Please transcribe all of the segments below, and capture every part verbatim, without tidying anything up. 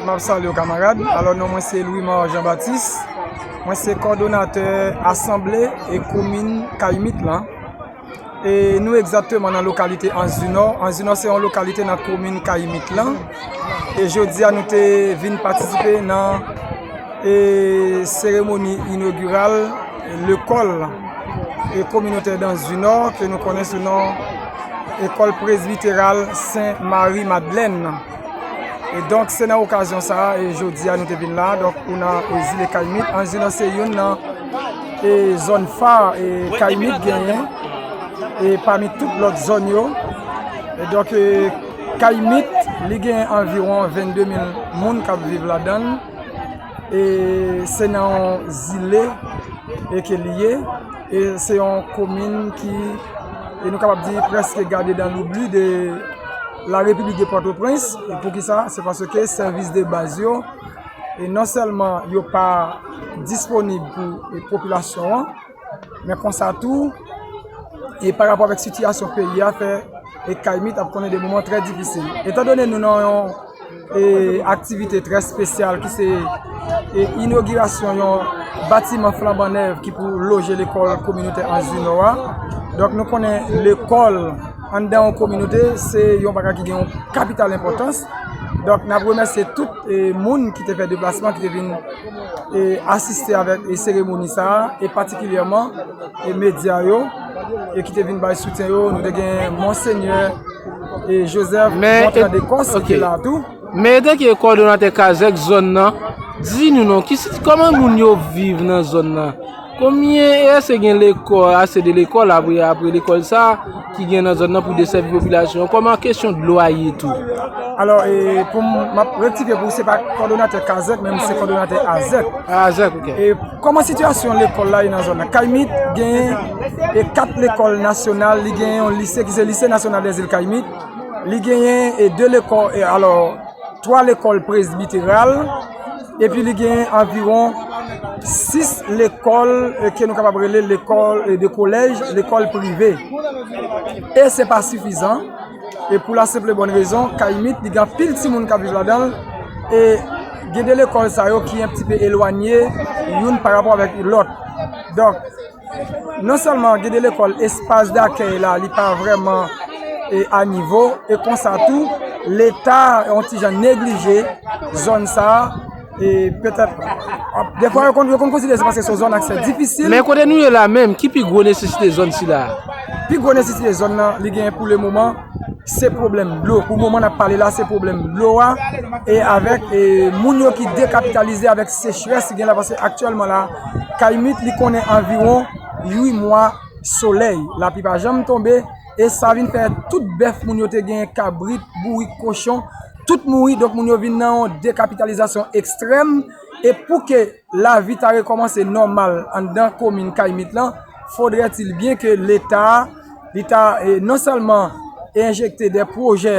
M ap salye w, kamarad. Alò, non mwen se Louimar Jean Baptiste. Mwen se kòdonatè asanble e komin Kayimit lan. E nou egzakteman nan lokalite Anz di Nò. Anz di Nò se yon lokalite nan komin Kayimit lan. E jodi a nou te vin patisipe nan e seremoni inogiral lekòl e kominotè d'Anz di Nò ke nou konnen sou non Ekòl Prezbiteral Sen Mari Madlèn. E donk, se nan okazyon sa a, e jodi a nou te vin la, donk, ou nan e zile Kayimit. Anz di Nò se youn nan e zòn fa e Kayimit genyen, e pami tout lòt zòn yo. E donk, e Kayimit, li gen anviwon vennde mil moun k ap viv ladan l. E se nan yon zile e ke li ye. E se yon komin ki, e nou kapab di, prèske gade dans l'oubli de la République de Port-au-Prince. E poukisa? Se paske sèvis de baz yo, e non sèlman yo pa disponib pou e popilasyon an, men konsa tou, e pa rapò avèk sitiyasyon peyi a, fè e Kayimit ap konnen de moman trè difisil. Etandone nou nan yon e aktivite trè espesyal ki se e inogirasyon yon batiman flanban nèv ki pou loje lekòl kominotè Anz di Nò a. Donk, nou konnen lekòl anndan yon kominote se yon bagay ki gen yon kapital enpòtans. Donk, n ap remèsye tout e moun ki te fè deplasman, ki te vin e asiste avèk e seremoni sa a, e patikilyèman e medya yo, e ki te vin bay soutyen yo. Nou te gen Monsenyè e Joseph Men, Montrand e, Descos ki ok. te la tou. Men etanke kòdonatè kazèk zòn nan, di nou non, ki si-, kòman moun yo viv nan zòn nan? Konbyen, èske gen lekòl, ase de lekòl apre, apre lekòl sa ki gen nan zòn nan pou desèvi popilasyon an? Kòman kesyon dlo a ye tou? Alò, e, pou m, m ap rektifye pou w, se pa kòdonatè kazèk, men m se kòdonatè azèk. Azèk, ok. E kòman sitiyasyon lekòl la ye nan zòn nan? Kayimit gen e kat lekòl nasyonal, li gen yon lise ki se Lise Nasyonal dèzil Kayimit. Li genyen e de lekòl, e alò, twa lekòl prezbiteral, epi li genyen anviwon sis lekòl, e ke nou kapab rele lekòl, e de kolèj, lekòl prive. E se pa sifizan. E pou la senp e bòn rezon, Kayimit, li gen anpil timoun k ap viv ladan l, e gen de lekòl sa yo ki yon ti pe elwanye youn pa rapò avèk lòt. Donk, non sèlman gen de lekòl, espas dakèy la, li pa vrèman e a nivo, e konsa tou, Leta yon ti jan neglije zòn sa a, e petèt, defwa yo konn, yo konn konsidere se paske se yon zòn aksè difisil. Men kote nou ye la menm, ki pi gwo nesesite zòn sila a? Pi gwo nesesite zòn nan, li genyen pou le moman, se pwoblèm dlo. Pou moman n ap pale la, se pwoblèm dlo a, e avèk e moun yo ki dekapitalize avèk sechrès ki gen la, paske aktyèlman la, Kayimit, li konnen anviwon uit mwa solèy. Lapli pa janm tonbe, e sa vin fè tout bèf moun yo te gen, kabrit, bourik, kochon, tout mouri. Donk, moun yo vin nan yon dekapitalizasyon ekstrèm. E pou ke lavi ta rekòmanse nòmal anndan komin Kayimit lan, fodrètil byen ke Leta a, li ta, e, non sèlman enjekte de pwojè,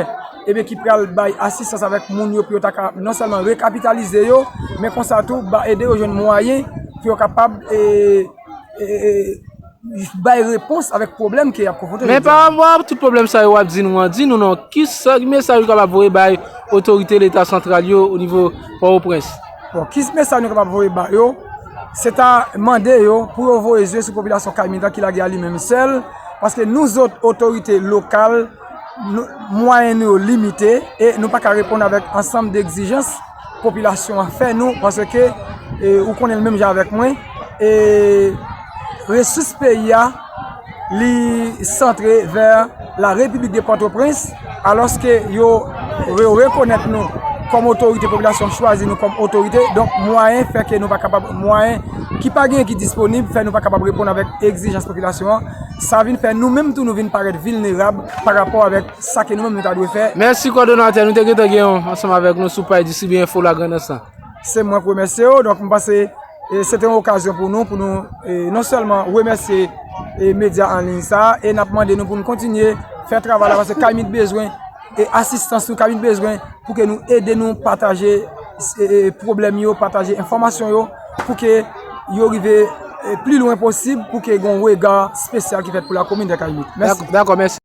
ebyen, ki pral bay asistans avèk moun yo pou yo ta ka non sèlman rekapitalize yo, men konsa tou, ba, ede yo jwenn mwayen pou yo kapab, e, e, e, bay repons avèk pwoblèm ke y ap konfwonte Men jodi a. Pa rapò a tout pwoblèm sa yo w ap di nou an, di nou non, ki sa, ki mesaj ou kapab voye bay otorite Leta santral yo o nivo Pòtoprens? Bon, ki mesaj nou kapab voye ba yo? Se ta mande yo pou yo voye zye sou popilasyon Kayimit lan ki lage a li menm sèl, paske nou zòt otorite lokal, nou, mwayen nou yo limite e nou pa ka reponn avèk ansanm de egzijans popilasyon an fè nou, paske, e, ou konnen l menm jan avèk mwen, e, resous peyi a, li santre vè la Repiblik de Pòtoprens, alòske yo re-, rekonèt nou kòm otorite, popilasyon chwazi nou kòm otorite, donk mwayen fè ke nou pa kapab, mwayen ki pa genyen ki disponib, fè nou pa kapab reponn avèk egzijans popilasyon an. Sa vin fè nou menm tou nou vin parèt vilnerab pa rapò avèk sa ke nou menm nou ta dwe fè. Mèsi kòdonatè, nou te gentan gen yon ansanm avèk nou sou paj Distribye Enfo la Grandans lan. Se mwen k remèsye w, donk m panse, e, se te yon okazyon pou nou, pou nou, e, non sèlman remèsye, e, medya an liy sa a, e n ap mande nou pou nou kontinye fè travay la, paske Kayimit bezwen, e, asistans nou, Kayimit bezwen pou ke nou ede nou pataje, e, e, pwoblèm yo, pataje enfòmasyon yo, pou ke yo rive, e, pli lwen posib, pou ke gen yon rega espesyal ki fèt pou lakomin de Kayimit. Mèsi. Dakò, dakò, mèsi.